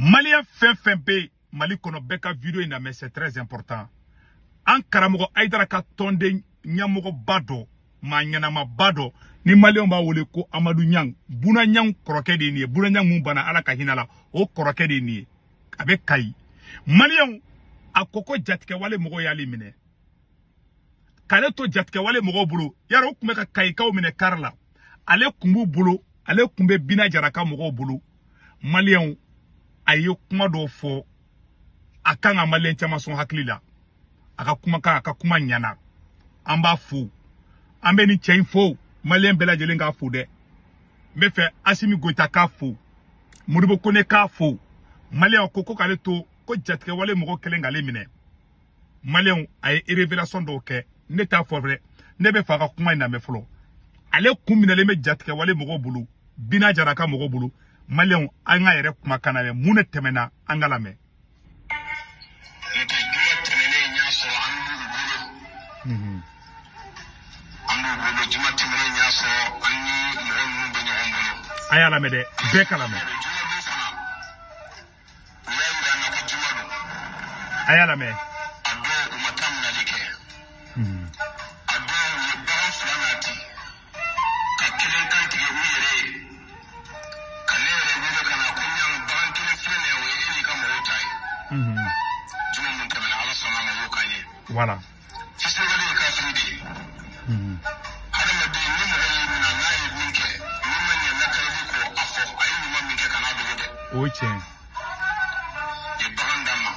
Malien fɛn fɛn bɛ Mali kɔnɔ, bɛɛ ka vidéo in lamɛn, c'est très important. An karamɔgɔ Hayidara ka tɔnden ɲɛmɔgɔba dɔ, maa ɲɛnamaba dɔ, ni maliyɛnw b'a wele ko Amadu Ɲang, Buna Ɲang kɔrɔkɛ de ye nin ye. Buna Ɲang mun banna, Ala ka hinɛ la, o kɔrɔkɛ de ye nin ye. A bɛ Kayi. Maliyɛnw, a ko ko jatigɛwale mɔgɔw y'ale minɛ k'ale to jatigɛwale mɔgɔw bolo. Yarɔ, o tun bɛ ka Kayikaw minɛ kari la, ale kun b'u bolo, ale kun bɛ Bina Jara ka mɔgɔw bolo. Maliyɛnw, a ye kuma dɔw fɔ, a kan ka maliyɛn caman sɔn hakili la. A ka kumakan, a ka kuma ɲana. An b'a fo, an bɛ nin cɛ in fo, maliyɛn bɛɛ lajɛlen k'a fo dɛ. N bɛ fɛ Asimi Goyita k'a fo, Modibo Kone k'a fo. Maliyɛnw, ko ko k'ale to ko jatigɛwale mɔgɔ kelen k'ale minɛ. Maliyɛnw, a ye révélation dɔw kɛ, ne t'a fɔ dɛ, ne bɛ fɛ a ka kuma in lamɛn fɔlɔ. Ale kun minɛlen bɛ jatigɛwale mɔgɔw bolo, Bina Jara ka mɔgɔw bolo. Maliyɛnw, an ka yɛrɛ kumakan lamɛn, mun de tɛmɛna, an ka lamɛn. N'o tɛ, juma tɛmɛnen y'a sɔrɔ an b'u bolo. An b'u bolo. Juma tɛmɛnen y'a sɔrɔ an ni mɔgɔ ninnu bɛ ɲɔgɔn bolo. A y'a lamɛn dɛ, bɛɛ ka lamɛn. Juma don fana, u y'a yira an na ko juma don. A y'a lamɛn. A dɔw, u ma taa minɛli kɛ. A dɔw, u ye bagan fila nati ka kelen kan tigɛ u yɛrɛ ye, ka ne yɛrɛ wele ka na ko ɲan, bagan kelen filɛ nin ye, o ye e n'i ka mɔgɔw ta ye. Juma mun tɛmɛna, Ala sɔnna a ma, o y'o k'an ye. Fisiriwale ye kafiri de ye. Hadamaden, ni mɔgɔ y'i minɛ n'a ye min kɛ, n'i ma ɲɛ lakalili kɔ, a fɔ a ye ɲuman min kɛ, kan'a dogo dɛ. O ye tiɲɛ. Ye bagan d'an ma.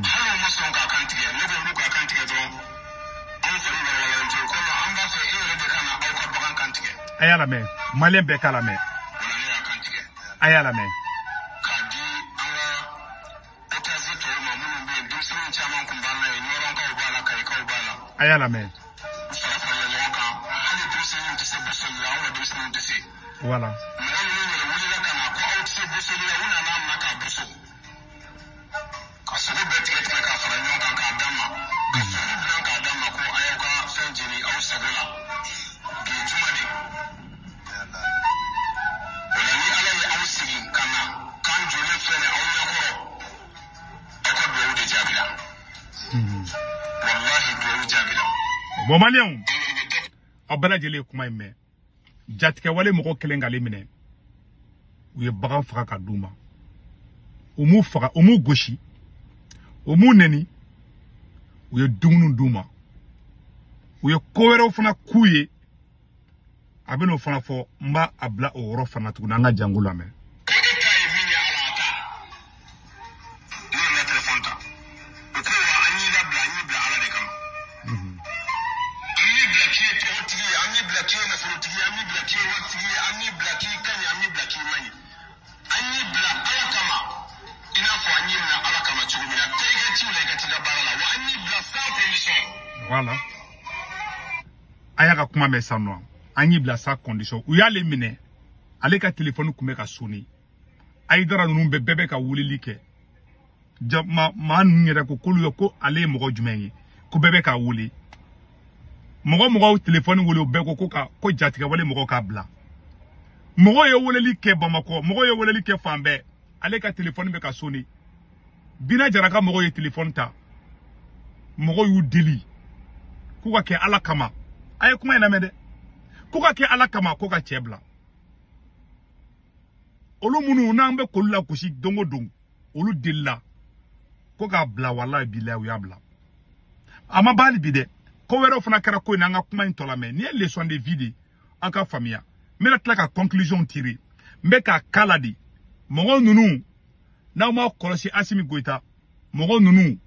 Hali u ma sɔn k'a kan tigɛ. Ne ko olu k'a kan tigɛ dɔrɔn, anw fari walawalalen tɛ ko non, an b'a fɛ e yɛrɛ de ka na aw ka bagan kan tigɛ. A y'a lamɛn, maliyɛn bɛɛ k'a lamɛn. O la, ne y'a kan tigɛ A y'a lamɛn. k'a di an ka otage tɔw ma minnu bɛ yen. Denmisɛnnin caman kun b'an na yen, ɲɔrɔnkaw b'a la, kayikaw b'a la. A y'a lamɛn. U fara farala ɲɔgɔn kan. Hali denmisɛnninw tɛ se bosoli la, anw ka denmisɛnninw tɛ se. Mɔgɔ ninnu yɛrɛ wulila ka na ko aw tɛ se bosoli la, u nana a minɛ k'a boso, ka sogo bɛɛ tigɛ tigɛ k'a fara ɲɔgɔn kan k'a d'a ma, ka furu dilan k'a d'a ma, ko a y'aw ka fɛn jeni aw sago la. Bi ye juma de. O la, ni Ala ye aw sigi ka na k'an jɔlen filɛ nin aw ɲɛkɔrɔ, aw ka duwawu de jaabira. Walahi, duwawu jaabira. Bon, maliyɛnw, aw bɛɛ lajɛlen ye kuma in mɛn. Jatigɛwale mɔgɔ kelen k'ale minɛ, u ye bagan faga ka d'u ma. U m'u faga, u m'u gosi, u m'u neni, u ye dumuni d'u ma, u ye ko wɛrɛw fana k'u ye. A bɛn'o fana fɔ, n b'a a bila o yɔrɔ fana tuguni. An ka jango lamɛn. Ko e ta ye min ye, Ala a ta. Ne ye n ka telefɔni ta, u ko wa an y'i labila, an y'i bila Ala de kama. An m'i bila k'i ye tɔgɔtigi ye, an m'i bila k'i ye nafolotigi ye, an m'i bila k'i ye waritigi ye, an m'i bila k'i ka ɲi, an m'i bila k'i man ɲi. An y'i bila Ala kama, i n'a fɔ an y'i minɛ Ala kama cogo min na. Taa i ka ciw la, i ka t'i ka baara la, wa an y'i bila sans condition. Voilà, a y'a ka kuma mɛn sisan nɔ. An y'i bila sans condition. U y'ale minɛ, ale ka telefɔni kun bɛ ka sonner. Hayidara ninnu bɛɛ bɛ ka weleli kɛ. Ja ma maa ninnu yɛrɛ ko k'olu ye ko ale ye mɔgɔ jumɛn ye, ko bɛɛ bɛ k'a wele. Mɔgɔ mɔgɔw telefɔni wele, o bɛɛ ko ko ka ko jatigɛwale mɔgɔw k'a bila. Mɔgɔw ye weleli kɛ Bamakɔ, mɔgɔw ye weleli kɛ fan bɛɛ, ale ka telefɔni bɛ ka sonner. Bina Jara ka mɔgɔw ye telefɔni ta, mɔgɔw y'u deli k'u ka kɛ Ala kama. A ye kuma in lamɛn dɛ. K'u ka kɛ Ala kama, ko ka cɛ bila. Olu minnu n'an bɛ k'olu lagosi don o don, olu delila ko k'a bila. Walayi bilayi, u y'a bila. A ma ban hali bi dɛ, ko wɛrɛw fana kɛra ko in na. An ka kuma in tɔ lamɛn. Nin ye leçon de vie de ye, aw ka faamuya. N bɛna tila ka conclusion tirer. N bɛ k'a kala de. Mɔgɔ ninnu, n'aw ma kɔlɔsi, Asimi Goyita mɔgɔ ninnu,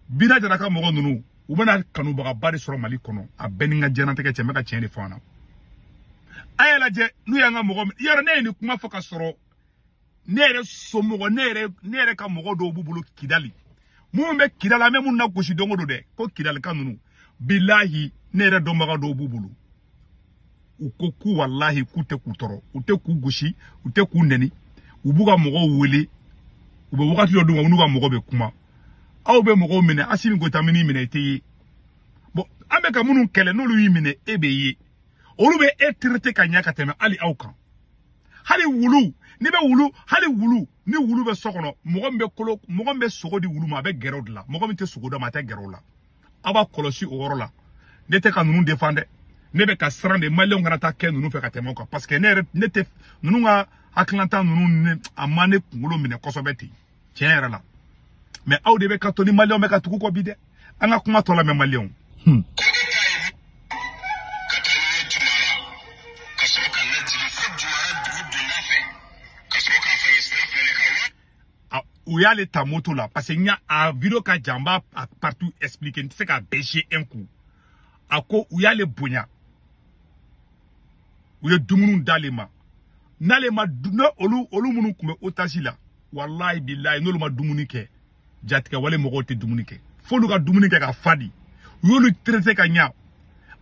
Bina Jara ka mɔgɔ ninnu, u bɛna kanubagaba de sɔrɔ Mali kɔnɔ. A bɛɛ ni n ka diɲɛlatigɛ cɛ, n bɛ ka tiɲɛ de fɔ an na. A y'a lajɛ n'u y'an ka mɔgɔ yɔrɔ. Ne ye nin kuma fɔ ka sɔrɔ ne yɛrɛ somɔgɔ, ne yɛrɛ ka mɔgɔ dɔw b'u bolo Kidali, minnu bɛ Kidali, an bɛ minnu na gosi don o don dɛ, ko Kidalika ninnu. Bilahi, ne yɛrɛ dɔnbaga dɔw b'u bolo, u ko k'u walahi k'u tɛ k'u tɔɔrɔ, u tɛ k'u gosi, u tɛ k'u nɛni, u b'u ka mɔgɔw wele, u bɛ wagati dɔ d'u ma, u n'u ka mɔgɔ bɛ kuma. Aw bɛ mɔgɔw minɛ, Asimi Goyita min'i minɛ, i tɛ ye. Bon, an bɛ ka minnu kɛlɛ, n'olu y'i minɛ, e bɛ ye, olu bɛ e traité ka ɲɛ ka tɛmɛ hali aw kan. Hali wulu ni bɛ wulu hali wulu ni wulu bɛ so kɔnɔ mɔgɔ min bɛ kolo mɔgɔ min bɛ sogo di wulu ma a bɛ gɛrɛ o de la mɔgɔ min tɛ sogo d'a ma a tɛ gɛrɛ o la aw b'a kɔlɔsi o yɔrɔ la ne tɛ ka ninnu défend dɛ ne bɛ ka siran de maliyɛnw kana taa kɛ ninnu fɛ ka tɛmɛ o kan parce que ne yɛrɛ ne tɛ ninnu ka hakilinata ninnu ne a ma ne kunkolo minɛ kosɛbɛ ten tiɲɛ yɛrɛ la mais aw de bɛ ka to ni maliyɛnw bɛ ka tugu kɔ bi dɛ an ka kuma tɔ lamɛn maliyɛnw. Ka taa ni ye Jumara ka sɔrɔ ka lajigin fo Jumara dugu donda fɛ ka sɔrɔ k'a fɔ n ye sira filɛ ka wa. U y'ale ta moto la parce que n y'a a vidéo ka jan n b'a partout expliquer n tɛ se k'a bɛɛ jouer un coup. A ko u y'ale bonya u ye dumuniw d'ale ma n'ale ma ne olu minnu tun bɛ otage la walayi bilayi n'olu ma dumuni kɛ jatigɛwale mɔgɔw tɛ dumuni kɛ f'olu ka dumuni kɛ ka fa di u y'olu traité ka ɲa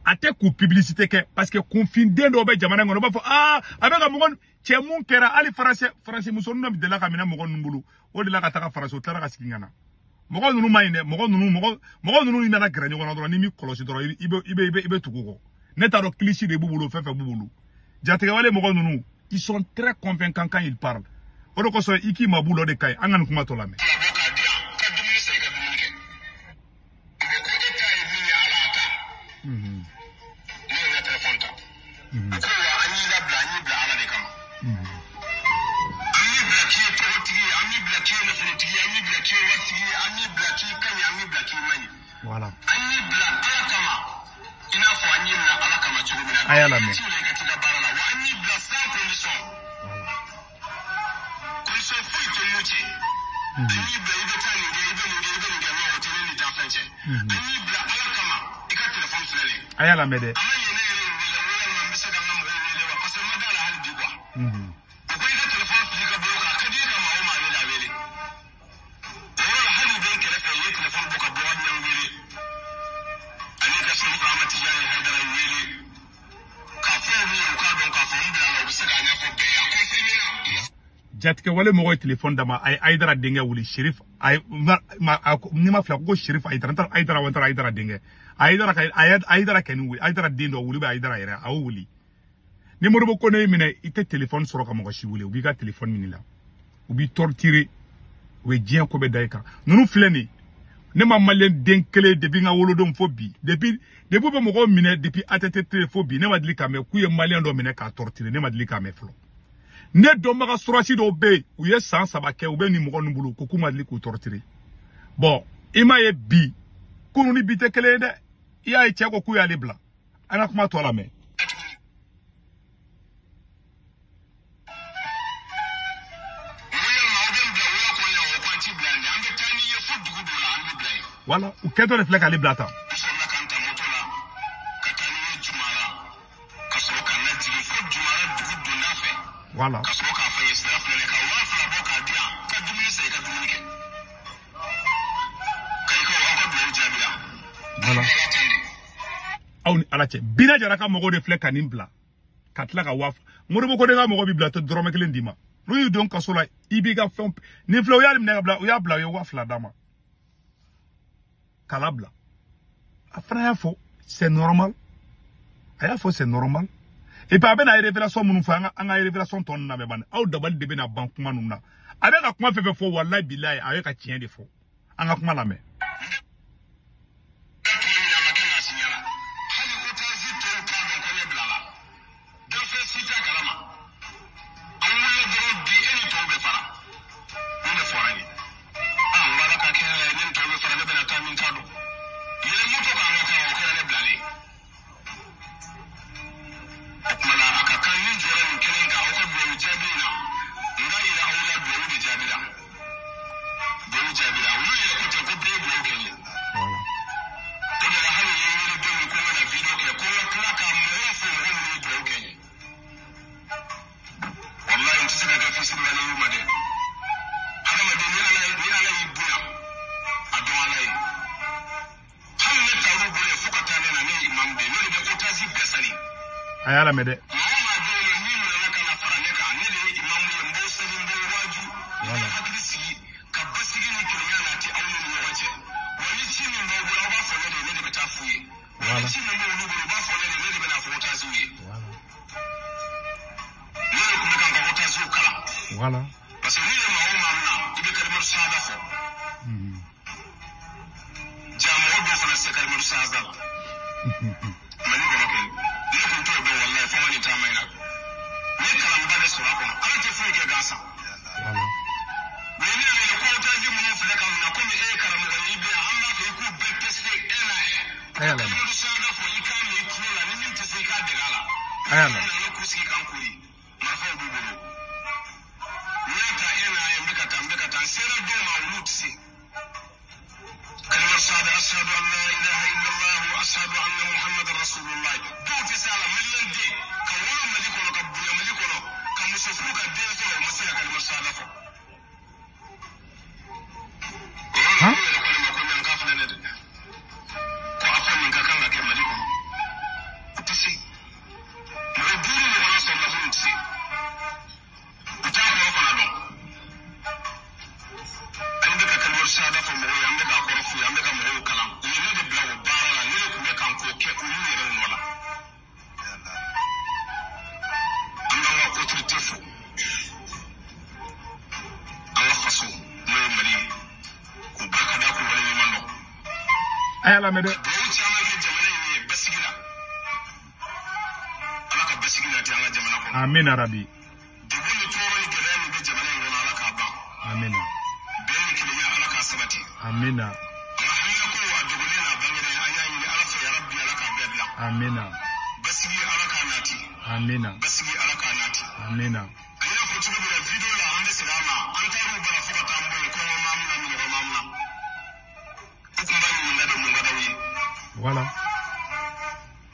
a tɛ k'u publicité kɛ parce que kunfinden dɔw bɛ jamana in kɔnɔ u b'a fɔ aa a bɛ ka mɔgɔ cɛ mun kɛra hali faransi musonin dɔ delila ka minɛ mɔgɔ ninnu bolo o delila ka taga faransi o tilara ka segin ka na mɔgɔ ninnu ma ɲi dɛ mɔgɔ ninnu nana gɛrɛ ɲɔgɔn na dɔrɔn n'i m'i kɔlɔsi dɔrɔn i bɛ tugu kɔ ne t'a dɔn kilisi de b'u bolo fɛn fɛn b'u bolo jatigɛwale mɔgɔ ninnu ils sont très convaincants quand ils parlent o de kosɔn i k'i mabɔ u la o de ka ɲi an ka nin kuma tɔ lamɛn. Ne ye n ka telefɔni ta. A ko wa an y'i labila an y'i bila Ala de kama. An y'i bila k'i ye tɔgɔtigi ye an y'i bila k'i ye nafolotigi ye an y'i bila k'i ye waritigi ye an y'i bila k'i ka ɲi an y'i bila k'i man ɲi. Voilà. An y'i bila Ala kama i n'a fɔ an y'i minɛ Ala kama cogo min na. A y'a lamɛn. Ci la i ka t'i ka baara la wa an y'i bila sans condition. Voilà. Condition foyi tɛ n'u cɛ. An y'i bila i bɛ taa nin kɛ i bɛ nin kɛ i bɛ nin kɛ non o tɛ ne ni danfɛn cɛ. An y'i bila Ala kama i ka telefɔni filɛ nin ye. A y'a lamɛn dɛ. A ma ɲɛ ne yɛrɛ wele walima n bɛ se ka n ka mɔgɔw wele wa parce que n ma d'a la hali bi quoi. O ko i ka telefɔni fili ka bolo kan a ka di i ka maa o maa wele a wele. O yɔrɔ la hali u bɛ n kɛrɛfɛ u ye telefɔni bɔ ka Bɔkari Ɲangi wele. Ani ka Sɛrifu Amadu Tijani Hayidara wele. K'a fɔ olu ye u k'a dɔn k'a fɔ n bila la u bɛ se k'a ɲɛfɔ bɛɛ ye a confirmé na. Jatigɛwale mɔgɔ ye telefɔni d'a ma a ye Hayidara denkɛ wele Serif a ye n'i ma fili a ko Serif Hayidara n taara Hayidara wa n taara Hayidara denkɛ Hayidara ka Hayidara kɛ ni wele Hayidara den dɔ wele bɛ Hayidara yɛrɛ a y'o wele ni Modibo Kone y'i minɛ i tɛ telefɔni sɔrɔ ka mɔgɔ si wele u b'i ka telefɔni minɛ i la u b'i torturer u bɛ diɲɛ ko bɛɛ da i kan ninnu filɛ nin ye ne ma maliyɛn den kelen depuis n ka wolodon fo bi depuis u bɛ mɔgɔw minɛ depuis ATT tile fo bi ne ma deli k'a mɛn k'u ye maliyɛn dɔ minɛ k'a torturer ne ma deli k'a mɛn fɔlɔ. Ne dɔnbaga surasi dɔw bɛ yen u ye san 3 kɛ u bɛ nin mɔgɔ ninnu bolo ko k'u ma deli k'u torturer bon i m'a ye bi kunun ni bi tɛ kelen ye dɛ i y'a ye cɛ ko k'u y'ale bila an ka kuma tɔ lamɛn. Voilà u kɛtɔ de filɛ k'ale bila tan. U sɔrɔla k'an ta moto la ka taa ni ye Jumara ka sɔrɔ ka lajigin fo Jumara dugu donda fɛ. Voilà. Ka sɔrɔ k'a fɔ n ye sira filɛ nin ye ka 2000 bɔ k'a di yan ka dumuni san i ka dumuni kɛ. Ka i ka aw ka dugawu jaabi la. Voilà. Ala tan de. Aw ni Ala cɛ Bina Jara ka mɔgɔw de filɛ ka nin bila ka tila ka 2000 Modibo Kone ka mɔgɔ b'i bila tɛ dɔrɔmɛ kelen d'i ma n'u y'i don kaso la i b'i ka fɛnw nin filɛ u y'a minɛ ka bila u y'a bila u ye 2000 d'a ma k'a labila a fana y'a fɔ c'est normal a y'a fɔ c'est normal et puis a bɛna révélation minnu fɔ an ka révélation tɔ ninnu lamɛn bani aw dabali de bɛna ban kuma ninnu na a bɛ ka kuma fɛn fɛn fɔ walayi bilayi a bɛ ka tiɲɛ de fɔ an ka kuma lamɛn. Tuma min na a ma kɛ maa si ɲɛna hali otage tɔw t'a dɔn ko ne bila la gafe si t'a kalama an wulila dɔrɔn bi e ni tɔw bɛ fara mun de fɔra n ye aa n ko Ala ka kɛ hɛrɛ ye ne ni tɔw bɛ fara ne bɛna taa min t'a dɔn yɛlɛ moto kan an ka taa o kɛra ne bilalen ye o tuma la a ka kan ni jɔra nin kelen kan aw ka dugawu jaabi in na n k'a yira aw la dugawu de jaabira dugawu jaabira olu yɛrɛ ko ten ko bɛɛ ye dugawu kɛ n ye. Voilà. O de la hali u ye n wele don min ko n ka na video kɛ ko n ka tila ka mɔgɔw fo mɔgɔ minnu ye dugawu kɛ n ye walayi n tɛ se ka kɛ fitiriwale y'u ma dɛ hadamaden ni Ala y'i bonya a dɔn Ala ye hali ne taar'u bolo yen fo ka taa ne na ne ye imamu de ye ne de bɛ otage bɛɛ sali. A y'a lamɛn dɛ. Maa o maa bɛ yen nɔ n'i minɛna ka na fara ne kan ne de ye imamu ye n b'o seli n b'o waaju n bɛ hakili sigi ka basigi ni kelenya nati aw ni ɲɔgɔn cɛ wa ni ci min b'aw bolo aw b'a fɔ ne de ye ne de bɛ taa f'u ye wa ni ci min b'olu bolo u b'a fɔ ne de ye ne de bɛ n'a fɔ otaziw ye. Voilà. Ne de tun bɛ ka n ka Voilà. Parce que n'u ye maa o maa min na, i bɛ kalimatu sahada fɔ. Ja mɔgɔ dɔw fana se kalimatu sahada la. Mali kɔnɔ kɛ, ne kun t'o dɔn walayi fo n ka nin taama in na. N ye kalanba de sɔrɔ a kɔnɔ. Ala tɛ foyi kɛ gansan. Voilà. U ye ne wele ko otage minnu filɛ ka minɛ komi e ye karamɔgɔ ye i bɛ yan an b'a fɛ i k'u bɛɛ tester un à un. A y'a lamɛn. Kalimatu sahada fɔ i k'a min i tulo la ni min tɛ se i k'a dege a la. A y'a lamɛn. U nana k'u sigi k'an kori marifaw b'u bolo. N y'a ta un à un n bɛ ka taa n bɛ ka taa n sera dɔw ma olu tɛ se. Kalimatu sahada ashhadu an la ilaha illallah wa ashhadu anna muhammadan rasulullah. Dɔw tɛ se a la maliyɛn den ka wolo Mali kɔnɔ ka bonya Mali kɔnɔ ka muso furu ka den sɔrɔ o ma se ka kalimatu sahada fɔ. O yɔrɔ la Han? olu yɛrɛ ko ne ma ko ɲanka filɛ nin ye dɛ. Ko a fɔ nin ka kan ka kɛ Mali kɔnɔ. U tɛ se. Mɔgɔ 5 ɲɔgɔnna sɔrɔla minnu tɛ se. U t'a kɔrɔ fana dɔn. An bɛ ka kalimatu sahada fɔ mɔgɔw ye, an bɛ k'a kɔrɔ f'u ye, an bɛ ka mɔgɔw kalan. U ye ne de bila o baara la, ne de tun bɛ kan k'o kɛ olu yɛrɛ nɔ la. An b'an ka autorité fo. An ka faso n'o ye Mali ye, k'u barikada k'u waleɲuman dɔn. A y'a lamɛn dɛ. Ka dugawu caman kɛ jamana in ye basigi la. Ala ka basigi nati an ka jamana kɔnɔ. Amina rabi. Degun ni tɔɔrɔ ni gɛlɛya min bɛ jamana in kɔnɔ, Ala k'a ban. Amina. Bɛn ni kelenya, Ala k'a sabati. Amina. An ka haminako a dogolen n'a bangenen, an y'a ɲini Ala fɛ yarabi Ala k'a bɛɛ dilan. Amina. Basigi Ala k'a nati. Amina. Basigi Ala k'a nati. Amina. An y'a fɔ cogo min na video la an bɛ segin a ma, an taar'u bara fo ka taa an bɔ yen kɔngɔ m'an na minɔgɔ m'an na. U tun b'a ɲininka de mun ka d'aw ye. Voilà.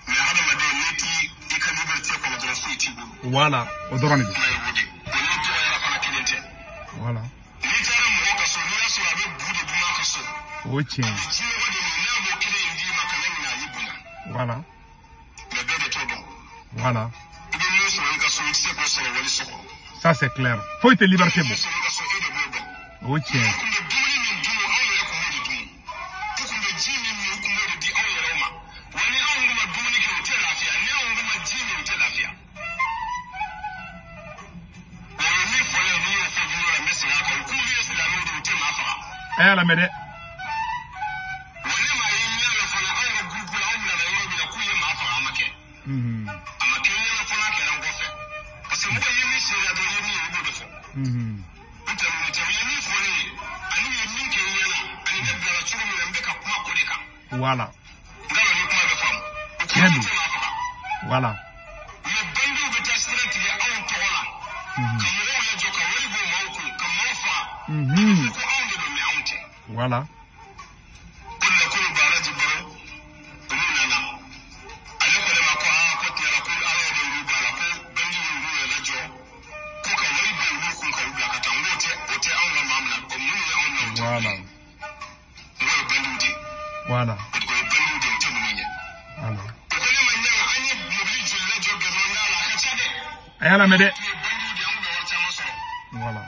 Mais hadamaden n'i t'i i ka liberté kɔnɔ dɔrɔn foyi t'i bolo. Voilà. O dɔrɔn de don. Kuma ye o de ye. O n'i dɔgɔyara fana kelen tɛ. Voilà. N'i taara mɔgɔ ka so n'i y'a sɔrɔ a bɛ bu de dun a ka so. O ye tiɲɛ A ye. bɛ jinɔgɔ de min n'a b'o kelen in d'i ma kana ɲinɛ a y'i bonya. Voilà. Mais bɛɛ de t'o dɔn. Voilà. I bɛ min sɔrɔ i ka so i tɛ se k'o sɔrɔ wali so kɔnɔ. Ça c'est clair. Foyi tɛ I bɛ liberté min bɔ. sɔrɔ i ka so e de b'o dɔn. O ye tiɲɛ U ye. tun bɛ dumuni min dun anw yɛrɛ tun b'o de dun. U tun bɛ ji min min u tun b'o de di anw yɛrɛw ma. Wa ni anw kun ma dumuni kɛ u tɛ lafiya ni anw kun ma ji min u tɛ lafiya. O ye min fɔ ne ye n'i y'o fɔ video la n bɛ segin a kan u k'olu ye silamɛw de ye u tɛ maa faga. A y'a lamɛn dɛ. Wa ne m'a ye ɲɛ la fana anw ka groupe la anw bilala yɔrɔ min na k'u ye maa faga a ma kɛ. A ma kɛ ɲɛ la fo n'a kɛra n kɔfɛ. Parce que mɔgɔ ye min seereya dɔrɔn i ye min ye i b'o de fɔ. N tɛ ninnu cɛ u ye min fɔ ne ye ani u ye min kɛ n ɲɛna ani ne bilala cogo min na n bɛ ka kuma o de kan. Voilà. N t'a dɔn ni kuma bɛ faamu. U ko Tiɲɛ k'u don. tɛ maa faga. Voilà. Mais bandiw bɛ taa sira tigɛ anw tɔgɔ la. Ka mɔgɔw lajɔ ka wari bɔ maaw kun ka maaw faga. A bɛ fɔ ko anw de don mais anw tɛ. Voilà. O de la kunun Baraji Baro olu nana. Ale ko ne ma ko aa ko tiɲɛ la ko Ala yɛrɛ y'olu bɔ a la ko bandiw y'olu yɛrɛ lajɔ ko ka wari bɔ olu kun ka u bila ka taa n k'o tɛ o tɛ anw ka maa minɛ o minnu ye anw minɛ o tɛ olu Voilà. ye. N k'o ye bandiw de ye. Voilà. O ye bandiw de ye o tɛ ninnu ye. Voilà. O ko ne ma ɲana an ye mobili joli lajɔ gɛrɛn da la a ka ca dɛ. A y'a lamɛn dɛ. Tun ye bandiw de ye an kun bɛ wari caman sɔrɔ. Voilà.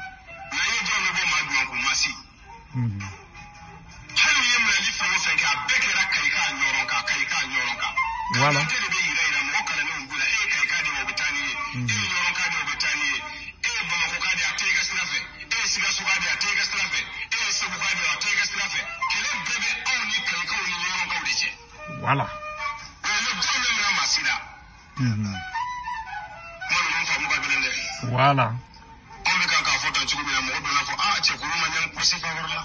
Mais an ye dɔrɔn bɛ bɔ maa jumɛn kun maa si. Hali u ye minɛli fɛn o fɛn kɛ a bɛɛ kɛra Kayi k'a ɲɔrɔn kan Kayi k'a ɲɔrɔn kan. Voilà. Kalante de bɛ yira yira mɔgɔ kalannenw b'u la e ye Kayi ka de ye o bɛ taa n'i ye. E ye Ɲɔrɔn ka de ye o bɛ taa n'i ye. E ye Bamakɔ ka de ye a tɛ i ka sira fɛ. E ye Sikaso ka de ye a tɛ i ka sira fɛ. E ye Segu ka de ye a tɛ i ka sira fɛ. Kɛlɛ bɛɛ bɛ anw ni Kayikaw ni Ɲɔrɔnkaw de cɛ. Voilà. O ye dɔrɔn bɛ minɛ maa si la. Kuma ninnu faamu ka gɛlɛn dɛ. Voilà. Anw bɛ kan k'a fɔ tan cogo min na mɔgɔ dɔ n'a fɔ aa cɛ k'olu ma ɲɛ kulusi fa wɛrɛ la.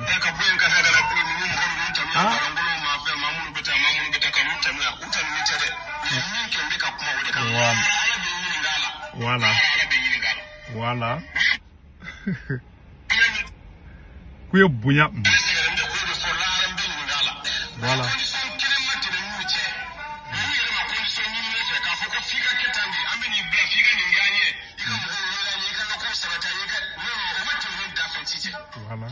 Ɛ ka bɔ yen ka taa ka na ninnu mɔgɔ ninnu tanu yan kalankolonw maa fɛ maa minnu bɛ taa maa minnu bɛ taa ka n'u tanu yan u tanu tɛ dɛ. U ye min kɛ n bɛ ka kuma o de kan. Voilà. Ala bɛ ɲininka a la. Voilà. Ala bɛ ɲininka a la. Voilà. K'u ye bonya. Ne sɛgɛnnen bɛ k'o de fɔ lahara n bɛ ɲininka a la. Voilà. Condition kelen ma tɛmɛ n'u cɛ. N'u yɛrɛ ma condition ɲini ne fɛ k'a fɔ ko f'i ka kɛ tan de an bɛ n'i bila f'i ka nin kɛ an ye i ka mɔgɔw wele an ye i ka lɔkɔw sabati an ye i ka non non o ma tɛmɛ ne da fɛn si cɛ. Voilà.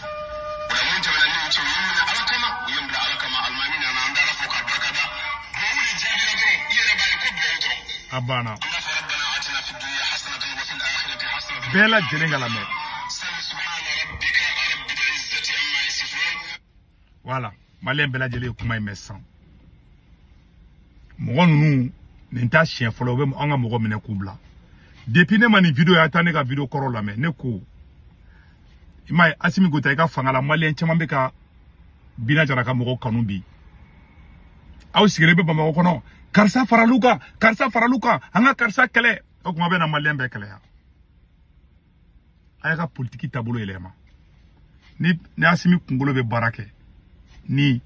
O la mun tɛmɛna n'u cɛ u ye n minɛ Ala kama u ye n bila Ala kama alimami nana an bɛ Ala fo k'a barikada. Duwawu de jaabira dɔrɔn i yɛrɛ b'a ye ko duwawu dɔrɔn. A banna. An b'a fɔ rabbana atina fid dunya hasanatan wa fil akhirati hasanatan. Bɛɛ lajɛlen ka lamɛn. Salli subhana rabbika rabbil izzati amma yasifun. Voilà. Maliyɛn bɛɛ lajɛlen ye kuma in mɛn sisan. Mɔgɔ ninnu nin t'a siɲɛ fɔlɔ u bɛ an ka mɔgɔ minɛ k'u bila. Depuis ne ma nin vidéo ya taa ne ka vidéo kɔrɔ lamɛn, ne ko i m'a ye Assimi Goïta i ka fanga la maliyɛn caman bɛ ka Bina Jara ka mɔgɔw kanu bi. Aw sigilen bɛ Bamakɔ kɔnɔ, karisa faral'u kan, karisa faral'u kan, an ka karisa kɛlɛ. O kuma bɛ na maliyɛn bɛɛ kɛlɛ yan. A y'a ka politiki taabolo yɛlɛma. Ni Assimi kunkolo bɛ baara kɛ, ni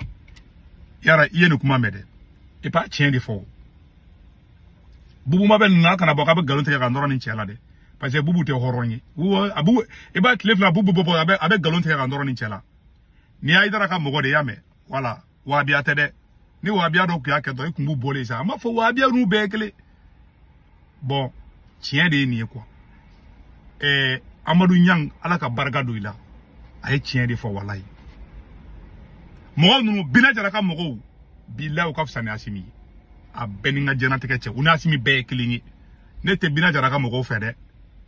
yara i ye nin kuma mɛn dɛ, et pas tiɲɛ de fɔ. Bubu ma bɛ ninnu a kana bɔ k'a bɛ nkalon tigɛ ka nɔrɔ nin cɛ la dɛ, parce que Bubu tɛ hɔrɔn ye. A bu i b'a tile fila Bubu bɔ a bɛ nkalon tigɛ ka nɔrɔ nin cɛ la. Ni Hayidara ka mɔgɔ de y'a mɛn, wala wahabiya tɛ dɛ. Ni wahabiya dɔ tun y'a kɛ dɔrɔn i tun b'u bɔlen sa. A m'a fɔ wahabiya n'u bɛɛ ye kelen. Bon, tiɲɛ de ye nin ye quoi. Amadou Niang, Ala ka barika don i la. A ye tiɲɛ de fɔ walayi. Mɔgɔ ninnu Bina Jara ka mɔgɔw bilayi u ka fisa ni Assimi ye. A bɛɛ ni n ka diɲɛlatigɛ cɛ, u ni Assimi bɛɛ ye kelen ye. Ne tɛ Bina Jara ka mɔgɔw fɛ dɛ,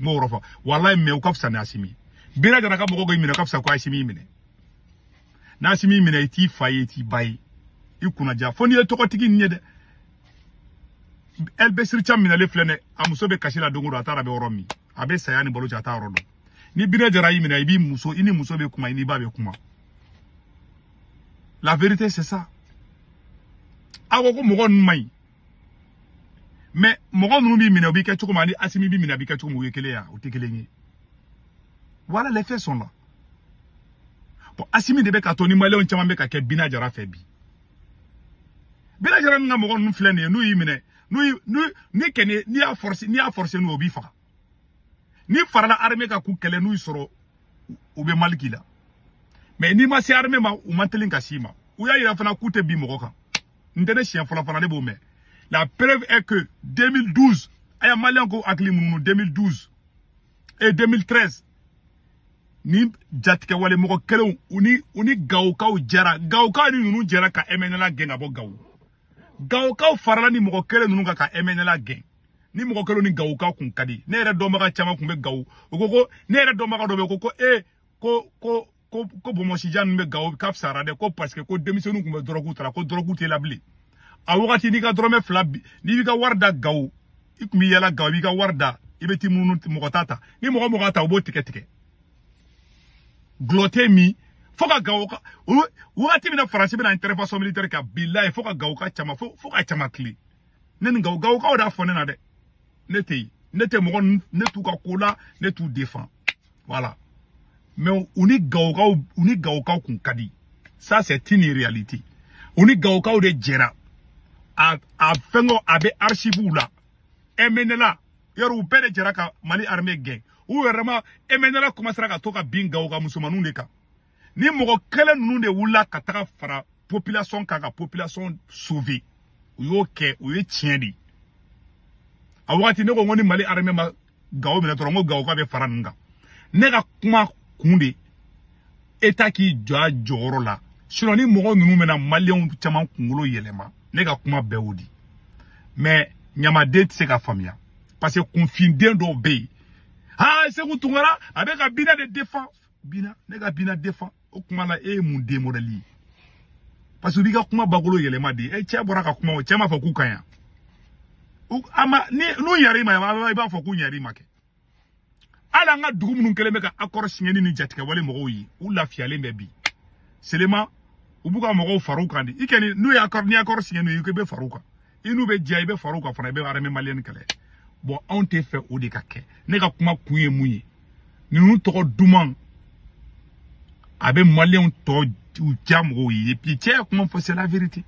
n b'o yɔrɔ fɔ walayi, mais u ka fisa ni Assimi ye. Bina Jara ka mɔgɔw k'i minɛ, u ka fisa ko Assimi y'i minɛ. N'Assimi y'i minɛ, i t'i fa ye, i t'i ba ye, i kunnaja. Fo n'i ye tɔgɔtigi nin ye dɛ. El Bessir Thiam minɛlen filɛ dɛ, a muso bɛ kasi la don o don, a taara bɛ yɔrɔ min, a bɛ saya ni balo cɛ, a t'a yɔrɔ dɔn. Ni Bina Jara y'i minɛ, i b'i muso, i ni muso bɛ kuma, i ni ba bɛ kuma. La vérité c'est ça. Aw ko ko mɔgɔ ninnu man ɲi, mais mɔgɔ ninnu b'i minɛ, u b'i kɛ cogo min, ani Assimi b'i minɛ, a b'i kɛ cogo min, u ye kelen ye, u tɛ kelen ye. Voilà, les faits sont là. Bon, Assimi de bɛ ka to ni maliyɛnw caman bɛ ka kɛ Bina Jara fɛ bi. Bina Jara ninnu ka mɔgɔ ninnu filɛ nin ye, n'u y'i minɛ, n'u ni kɛnɛ, n'i y'a forcer, n'i y'a forcer n'u, o b'i faga. N'i farala armée kan k'u kɛlɛ, n'u y'i sɔrɔ, u bɛ mali k'i la. Mais n'i ma se armée ma, u man teli ka s'i ma. U y'a yira fana k'u tɛ bin mɔgɔ kan. N tɛ ne siɲɛ fɔlɔ fana, ne b'o mɛn. La preuve est que 2012, a y'a maliyɛn ko hakili munumunu 2012 et 2013, ni jatigɛwale mɔgɔ kelenw u ni Gawokaw jɛra, Gawokaw ni ninnu jɛra ka MNLA gɛn ka bɔ Gawo. Gawokaw farala ni mɔgɔ kelen ninnu kan ka MNLA gɛn. Ni mɔgɔ kelen ni Gawokaw kun ka di. Ne yɛrɛ dɔnbaga caman kun bɛ Gawo. U ko ko ne yɛrɛ dɔnbaga dɔ bɛ yen, ko ko ko ko ko ko Bɔnmɔsijan ninnu bɛ Gawo k'a fisayara dɛ, ko parce que ko denmisɛnninw kun bɛ dɔrɔgu ta la, ko dɔrɔgu tɛ la bilen. A wagati n'i ka dɔrɔmɛ fila bi, n'i b'i ka wari da Gawo, i kun b'i yala Gawo, i b'i ka wari da, i bɛ t'i munumunu, mɔgɔ t'a ta. Ni mɔgɔ mɔgɔ ta, u b'o tigɛ tigɛ. Gulɔ tɛ min fo ka Gawo ka wagati min na Faransi bɛna intervention militaire kɛ, bilayi fo ka Gawo ka caman fo ka caman tile. Ne ni Gawo Gawokaw de y'a fɔ ne na dɛ. Ne tɛ yen, ne tɛ mɔgɔ, ne t'u ka ko la, ne t'u défend. Voilà. Mais u ni Gawokaw kun ka di. Ça c'est une réalité. U ni Gawokaw de jɛra. A fɛngɛ a bɛ archive la. MNLA yɔrɔ u bɛɛ de jɛra ka Mali armée gɛn. U yɛrɛ ma MNLA commencera ka to ka bin Gawo ka musomaninw de kan. Ni mɔgɔ kelen ninnu de wulila ka taga fara population kan ka population sauver. U y'o kɛ, u ye tiɲɛ de. A wagati ne ko n ko ni Mali armée ma Gawo minɛ dɔrɔn, n ko Gawoka bɛ fara ninnu kan. Ne ka kuma kun de, État k'i jɔ a jɔyɔrɔ la. Sinon ni mɔgɔ ninnu bɛna maliyɛnw caman kunkolo yɛlɛma, ne ka kuma bɛɛ y'o di. Mais ɲamaden tɛ se ka faamuya. Parce que kunfinden dɔw bɛ yen. Ah, Sékou Tounkara a bɛ ka Bina de défend. Bina, ne ka Bina défend. O kuma la e ye mun den modèle ye? Parce que u b'i ka kuma bakolo yɛlɛma de. E cɛ bɔra ka kuma o, cɛ m'a fɔ k'u ka ɲi. A ma ni n'u ɲɛr'i ma, i b'a fɔ k'u ɲɛr'i ma kɛ. Hali an ka dugu minnu kɛlen bɛ ka accord signé ni jatigɛwale mɔgɔw ye, u lafiyalen bɛ bi. Seulement u b'u ka mɔgɔw far'u kan de. I kɔni n'u ye accord, ni accord signé n'u ye, i bɛ far'u kan. I n'u bɛ diya, i bɛ far'u kan fana, i bɛ armée malienne kɛlɛ. Bon, anw tɛ fɛ o de ka kɛ. Ne ka kuma kun ye mun ye? Ninnu tɔgɔ duman a bɛ maliyɛnw tɔ u diya mɔgɔw ye. Et puis cɛ ye kuma fɔ, c'est la vérité.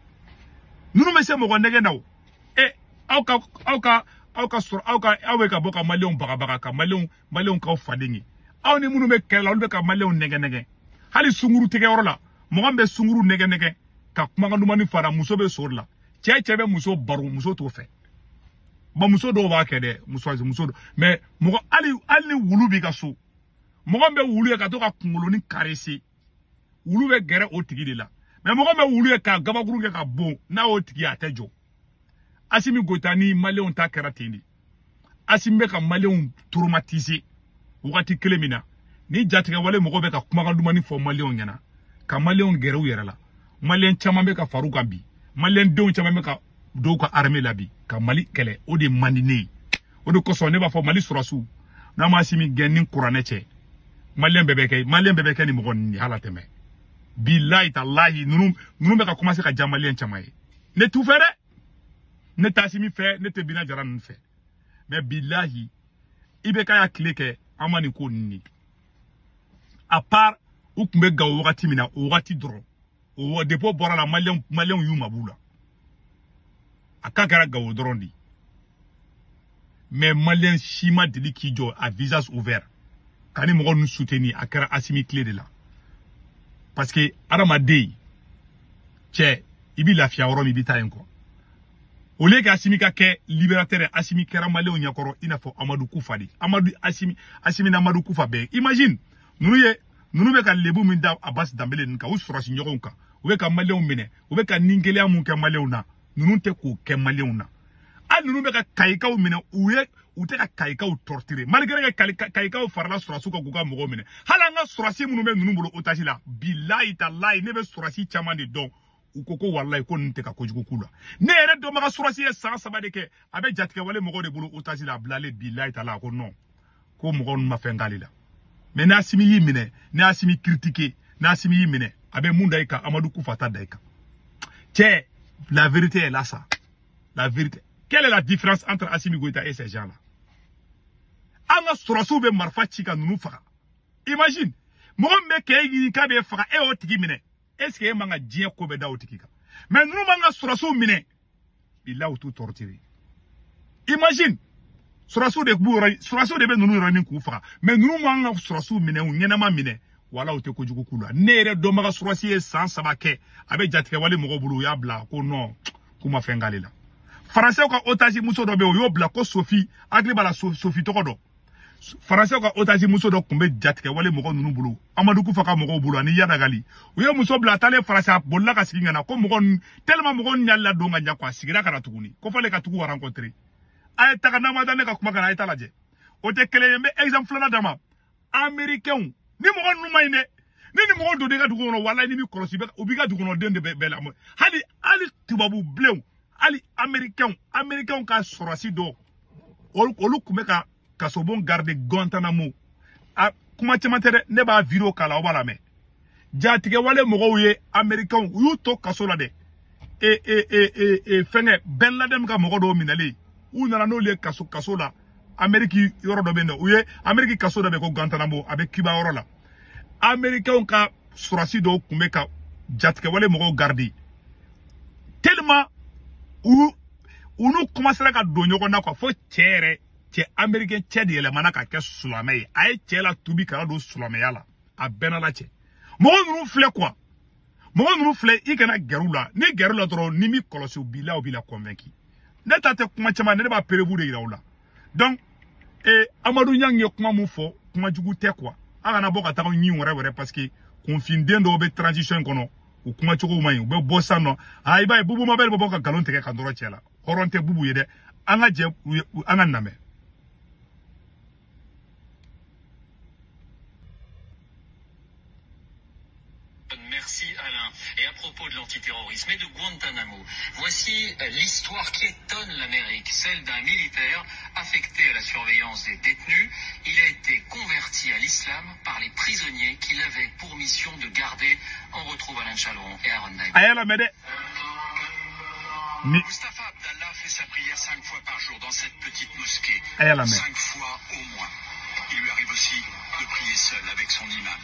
Ninnu bɛ se mɔgɔ nɛgɛ na o. E aw ka aw ka aw ka sɔrɔ aw ka aw bɛ ka bɔ ka maliyɛnw bagabaga ka maliyɛnw k'aw faden ye. Aw ni minnu bɛ kɛlɛ la, olu bɛ ka maliyɛnw nɛgɛ nɛgɛ. Hali sunkuru tigɛyɔrɔ la, mɔgɔ min bɛ sunkuru nɛgɛ nɛgɛ ka kumakan dumanni fara, muso bɛ so de la. Cɛ bɛ muso baro, muso t'o fɛ. Bon, muso dɔw b'a kɛ dɛ, muso dɔw. Mais mɔgɔ hali ni wulu b'i ka so, mɔgɔ min bɛ wulu ye ka to ka kunkolonin caresser, wulu bɛ gɛrɛ o tigi de la. Mais mɔgɔ min bɛ wulu ye ka gabakuru kɛ ka bon, n'a y'o tigi ye, a tɛ jɔ. Assimi Goïta ni maliyɛnw ta kɛra ten de. Assimi bɛ ka maliyɛnw traumatiser wagati kelen min na, ni jatigɛwale mɔgɔw bɛ ka kumakan dumanni fɔ maliyɛnw ɲɛna, ka maliyɛnw gɛrɛ u yɛrɛ la. Maliyɛn caman bɛ ka far'u kan bi, maliyɛn denw caman bɛ ka dɔw ka armée la bi ka Mali kɛlɛ. O de man di ne ye. O de kosɔn ne b'a fɔ Mali sɔrɔsiw n'a ma Asimi gɛn ni kuranɛ cɛ, Malien bɛɛ bɛ kɛ, Malien bɛɛ bɛ kɛ ni mɔgɔ ninnu ye hala tɛmɛ. Bilahi talahi, ninnu bɛ ka commencer ka ja Malien caman ye. Ne t'u fɛ dɛ, ne tɛ Asimi fɛ, ne tɛ Bina Jara ninnu fɛ, mais bilahi IBK y'a tile kɛ an ma nin ko ninnu ye. À part u tun bɛ Gawo wagati min na, o wagati dɔrɔn, o depuis o bɔra la, Malienw y'u mab'u la. A ka kɛra Gawo dɔrɔn de. Mais Malien si ma deli k'i jɔ à visage ouvert ka ni mɔgɔ ninnu soutenir, a kɛra Asimi tile de la. Parce que hadamaden cɛ, i b'i lafiya yɔrɔ min, i bɛ taa yen quoi. Au lieu que Asimi ka kɛ libérateur ye, Asimi kɛra Malienw ɲɛkɔrɔ i n'a fɔ Amadou Koufa de. Amadou Asimi, Asimi ni Amadou Koufa bɛɛ. Imagine ninnu bɛ ka lebu min da Abbas Dembélé ninnu kan, u sɔrɔsi ɲɔgɔnw kan, u bɛ ka Malienw minɛ, u bɛ ka ningɛlɛya mun kɛ Malienw na, ninnu tɛ k'o kɛ Malienw na. Hali ninnu bɛ ka Kayikaw minɛ, u tɛ ka Kayikaw torturer, malgré que Kayikaw farala sɔrɔsiw kan k'u ka mɔgɔw minɛ. Hali an ka sɔrɔsi minnu bɛ ninnu bolo otage la, bilahi talahi, ne bɛ sɔrɔsi caman de dɔn, u ko ko walayi ko ninnu tɛ ka kojugu k'u la. Ne yɛrɛ dɔnbaga sɔrɔsi ye san 3 de kɛ, a bɛ jatigɛwale mɔgɔw de bolo otage la, a bilalen, bilahi talahi, ko non, ko mɔgɔw ninnu ma fɛn k'ale la. Mais ni Asimi y'i minɛ, ni Asimi critiquer, ni Asimi y'i minɛ, a bɛ mun da i kan? Amadou Koufa ta da i kan. Cɛ, la vérité est là, ça. La vérité. Quelle est la différence entre Assimi Goïta et ces gens-là? An ka sɔrɔsiw bɛ marifa ci ka ninnu faga. Imagine, mɔgɔ min bɛ k'e ɲini k'a bɛ faga, e y'o tigi minɛ. Est-ce que e man ka diɲɛ ko bɛɛ da o tigi kan? Mais ninnu man ka sɔrɔsiw minɛ, bilahi u t'u torturer. Imagine, sɔrɔsiw de b'u yɔrɔ, sɔrɔsiw de bɛ ninnu yɔrɔ min k'u faga. Mais ninnu man ka sɔrɔsiw minɛ, u ɲɛnama minɛ, wala u tɛ kojugu k'u la. Ne yɛrɛ dɔnbaga sɔrɔsi ye san 3 kɛ, a bɛ jatigɛwale mɔgɔw bolo, u y'a bila ko non, k'u ma fɛn k'ale la. Français ka otage muso dɔ bɛ yen, u y'o bila ko Sophie, hakili b'a la Sophie tɔgɔ dɔ. Français ka otage muso dɔ tun bɛ jatigɛwale mɔgɔ ninnu bolo, Amadou Koufa ka mɔgɔw bolo ani Yadagali. U ye muso bila, a taalen Faransi, a bolila ka segin ka na ko mɔgɔ ninnu, tellement mɔgɔ ninnu y'a ladon ka ɲɛ quoi, a sigira ka na tuguni ko f'ale ka tugu rencontrer. A ye taga n'a ma da ne ka kuma kan, a ye taa lajɛ. O tɛ kelen ye, n bɛ exemple filanan d'a ma. Américains ni mɔgɔ ninnu ma ɲi dɛ, ni mɔgɔ donna i ka dugu kɔnɔ, walayi ni m'i kɔlɔsi, u b'i ka dugukɔnɔden de bɛɛ lamɔ. Hali tubabu bilenw, hali américains ka sɔrɔsi dɔ, olu tun bɛ ka kasobon garder Guantanamo. A kuma caman tɛ dɛ, ne b'a vidéo k'a la, aw b'a lamɛn. Jatigɛwale mɔgɔw ye américains, u y'u to kaso la dɛ. Fɛngɛ Ben Laden ka mɔgɔ dɔw minɛlen, u nana n'olu ye kaso la. Amérique yɔrɔ dɔ bɛ yen nɔ, u ye Amérique kaso dɔ bɛ ko Guantanamo, a bɛ Cuba yɔrɔ la. Américains ka sɔrɔsi dɔw tun bɛ ka jatigɛwale mɔgɔw garder, tellement u n'u commencera ka don ɲɔgɔn na quoi, fo cɛ yɛrɛ, cɛ américain cɛ de yɛlɛmana ka kɛ silamɛ ye. A ye cɛ la tubi ka don silamɛya la, a bɛɛ n'Ala cɛ. Mɔgɔ ninnu filɛ quoi, mɔgɔ ninnu filɛ, i kana gɛrɛ u la. Ni gɛrɛ u la dɔrɔn, ni m'i kɔlɔsi, u b'i la, u b'i la convaincu. Ne ta tɛ kuma caman, ne b'a preuve de yira u la. Donc Amadou Niang ye kuma mun fɔ, kuma jugu tɛ quoi. A kana bɔ ka taga ɲin wɛrɛ parce que kunfinden dɔw bɛ transition in kɔnɔ, u kuma cogo man ɲi, u bɛ bɔ sisan nɔ. A i b'a ye Bubu Mabel bɛ bɔ ka nkalon tigɛ ka nɔrɔ cɛ la. Hɔrɔn tɛ Bubu ye dɛ. An ka jɛ, an ka lamɛn. Merci Alain. Et à propos de l'antiterrorisme et de Guantanamo, voici l'histoire qui étonne l'Amérique, celle d'un militaire affecté à la surveillance des détenus. Il a été converti à l'islam par les prisonniers qu'il avait pour mission de garder. On retrouve Alain Chalon et Aaron David. Mustafa Abdallah fait sa prière 5 fois par jour dans cette petite mosquée. 5 fois au moins. Il lui arrive aussi de prier seul avec son imam.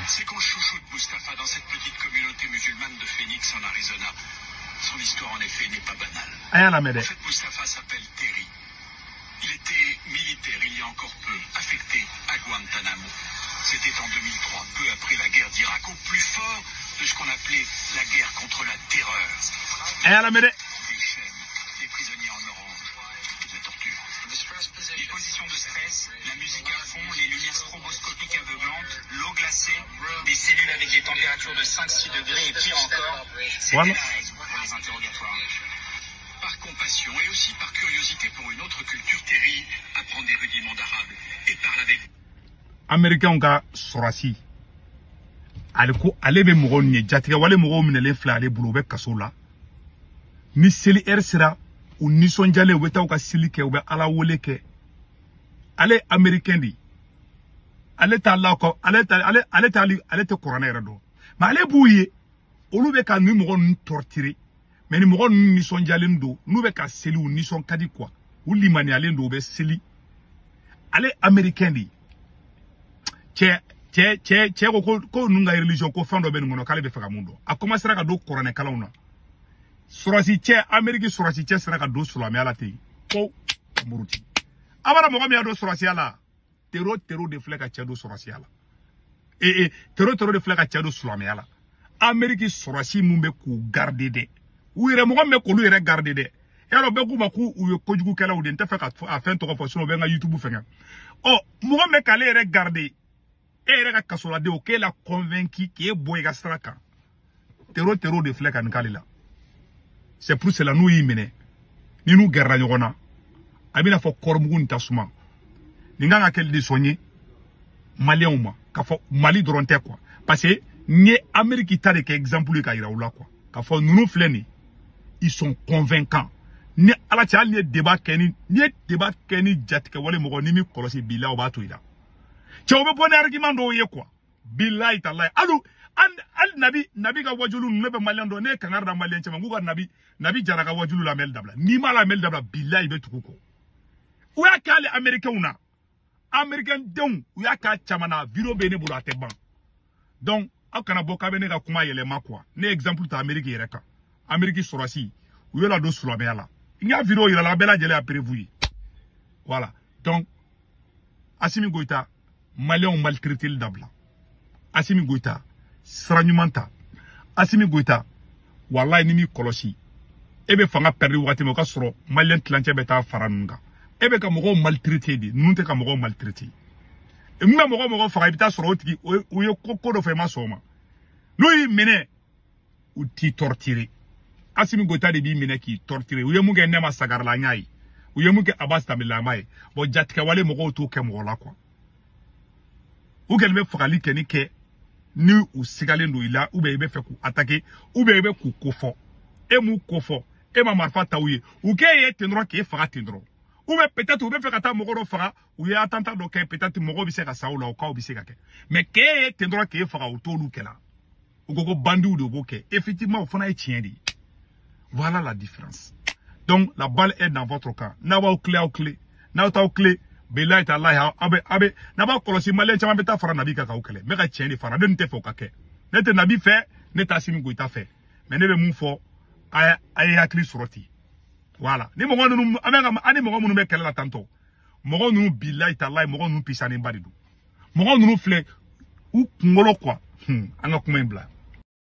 C'est qu'on chouchoute Mustafa dans cette petite communauté musulmane de Phoenix en Arizona. Son histoire en effet n'est pas banale. En fait, Mustafa s'appelle Terry. Il était militaire il y a encore peu, affecté à Guantanamo. C'était en 2003, peu après la guerre d'Irak, au plus fort de ce qu'on appelait la guerre contre la terreur. Des chaînes, des prisonniers en orange, de la torture. Les positions de stress, la musique à fond, les lumières stroboscopiques aveuglantes, l'eau glacée, des cellules avec des températures de 5-6 degrés et pire encore, c'était la règle pour les interrogatoires. Par compassion et aussi par curiosité pour une autre culture, Terry apprend des rudiments d'arabe et parle avec... Américains ka sɔrɔsi, ale ko ale bɛ mɔgɔw ɲɛ jatigɛ wale mɔgɔw minɛlen filɛ ale bolo, u bɛ kaso la. Ni seli heure sera, U nisɔndiyalen, u bɛ taa u ka seli kɛ, u bɛ Ala wele kɛ. Ale américain de, ale t'a la kɔ, ale t'a ale ale t'a ale tɛ kuranɛ yɛrɛ dɔn, mais ale b'u ye, olu bɛ ka nin mɔgɔ ninnu torturer, mais ni mɔgɔ ninnu nisɔndiyalen don, n'u bɛ ka seli, u nisɔn ka di quoi, u limaniyalen don, u bɛ seli. Ale américain de, cɛ cɛ cɛ cɛ ko ko ko ninnu ka religion, ko fɛn dɔ bɛ nin kɔnɔ, k'ale bɛ fɛ ka mun dɔn. A commencera ka don kuranɛ kalanw na. Sɔrɔsi cɛ, Amérique sɔrɔsi cɛ sera ka don silamɛya la ten ko muruti. A b'a dɔn mɔgɔ min y'a don sɔrɔsiya la, terro terro de filɛ ka cɛ don sɔrɔsiya la, ee terro terro de filɛ ka cɛ don silamɛya la. Amérique sɔrɔsi mun bɛ k'u garder dɛ, u yɛrɛ mɔgɔ min bɛ k'olu yɛrɛ garder dɛ, yarɔ bɛɛ k'u ma k'u ye kojugukɛlaw de. N tɛ fɛ ka a fɛn tɔgɔ fɔ, sinon u bɛ n ka YouTube fɛngɛ. Ɔ mɔgɔ min bɛ k'ale yɛrɛ garder, e yɛrɛ ka kasoladenw k'e la convaincu k'e bɔ i ka sira kan, terro terro de filɛ ka nin k'ale la. C'est pour cela n'u y'i minɛ, ni n'u gɛrɛla ɲɔgɔn na, a bɛna fɔ kɔrɔmugu ni tasuma. Nin kan ka kɛ leçon ye maliyɛnw ma, k'a fɔ Mali dɔrɔn tɛ quoi, parce que n ye Amérique ta de kɛ exemple ye ka yira u la quoi, k'a fɔ ninnu filɛ nin, ils sont convaincants. Ni Ala cɛ, hali ni ye débat kɛ ni n'i ye débat kɛ ni jatigɛwale mɔgɔ ni m'i kɔlɔsi, bilahi o b'a to i la. Cɛw bɛ bɔ ni argument dɔw ye quoi, bilahi talahi. Hali Nabi ka wajulu ninnu, ne bɛ maliyɛn dɔn, ne ye kangari da maliyɛn caman k'u ka Nabi Jara ka wajulu lamɛnli dabila. N'i m'a lamɛnli dabila, bilahi i bɛ tugu kɔ. U y'a kɛ hali américains na, américain denw, u y'a k'a caman na. Vidéo bɛ ne bolo, a tɛ ban. Donc aw kana bɔ k'a bɛ ne ka kuma yɛlɛma quoi. Ne ye exemple ta Amérique yɛrɛ kan. Amérique sɔrɔsi, u y'o ladon silamɛya la. N y'a vidéo yira la, a bɛɛ lajɛlen y'a preuve ye. Voilà, donc Assimi Goïta, maliyɛnw maltraiteli dabila. Assimi Goïta, sira ɲuman ta. Assimi Goïta, walayi ni m'i kɔlɔsi, e bɛ fanga perdre wagati min, o ka sɔrɔ maliyɛn tilancɛ bɛ taa fara ninnu kan. E bɛ ka mɔgɔw maltraiter de, ninnu tɛ ka mɔgɔw maltraiter. Min bɛ mɔgɔ faga, i bɛ taa sɔrɔ o tigi o ye ko dɔ fɔ, i ma sɔn o ma. N'u y'i minɛ, u t'i torturer. Assimi Goïta de b'i minɛ k'i torturer. U ye mun kɛ Nɛma Sagara la, an y'a ye. U ye mun kɛ Abbas Danbele la, an b'a ye. Bon, jatigɛwale mɔgɔw t'o kɛ mɔgɔ la quoi. U kɛlen bɛ fagali kɛ ni kɛ ni u sigalen don i la, ou bien i bɛ fɛ k'u attaquer, ou bien i bɛ k'u kofɔ. E m'u kofɔ, e ma marifa ta u ye, u k'e ye ten dɔrɔn k'e faga ten dɔrɔn. Ou bien peut-être u bɛ fɛ ka taa mɔgɔ dɔ faga, u ye attentat dɔ kɛ, peut-être mɔgɔw bɛ se ka sa o la, o kaw bɛ se ka kɛ. Mais k'e ye ten dɔrɔn k'e faga, u t'olu kɛ la. U ko ko bandiw de b'o kɛ. Effectivement, o fana ye tiɲɛ de ye. Voilà la différence. Donc la balle est dans votre camp. N'a b'aw tile, aw tile. N'aw t'aw tile, bilahi talahi, aw bɛ n'a b'a kɔlɔsi, maliyɛn caman bɛ taa fara Nabi kan k'aw kɛlɛ. N bɛ ka tiɲɛ de fara, ne nin tɛ fɛ o ka kɛ. Ne tɛ Nabi fɛ, ne tɛ Assimi Goïta fɛ. Mais ne bɛ mun fɔ, a ye hakili sɔrɔ ten. Voilà. Ni mɔgɔ ninnu, an bɛ ka an ni mɔgɔ minnu bɛ kɛlɛ la tantɔ, mɔgɔ ninnu, bilahi talahi, mɔgɔ ninnu pisanenba de don. Mɔgɔ ninnu filɛ, u kunkolo quoi. An ka kuma in bila.